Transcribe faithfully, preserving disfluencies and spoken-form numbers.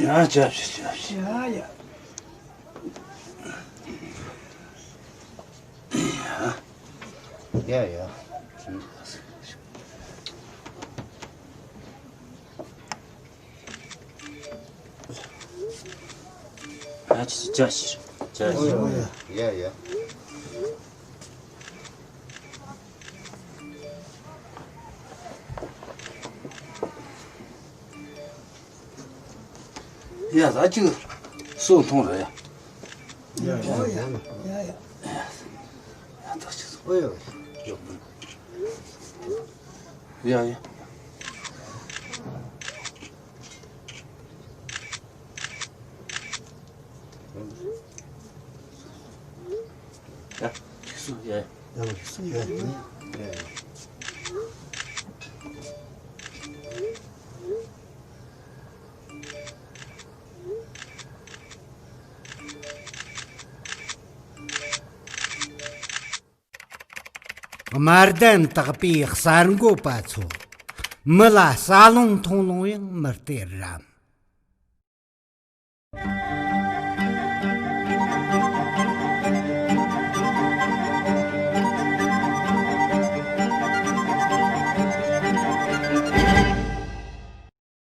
ཡ་རྒྱབ་ཤིག་རྒྱབ་ཤིག་ཡ་ཡ། ཡ་ཡ། ཨ་ཅི་ཅི་ཅི་ཅི་ཅི། ཡ་ཡ། ཡ་ད་ཅིག་སོ་མཐོང་རེད་ཡ། ཡ་ཡ་ཡ་ཡ། ཡ་ད་ཅིག་སོ། ཨོ་ཡ་ཡ། ཡ། ཅིག་སོ་ཡ། ཡ་ཅིག་སོ་ཡ། ཡ་ཡ། དམར་གདན་དག་པའི་གསར་འགོད་པ་ཚོ། མི་ལ་ཟ་ལོང་འཐུང་ལོང་ཡང་མི་སྟེར་རམ།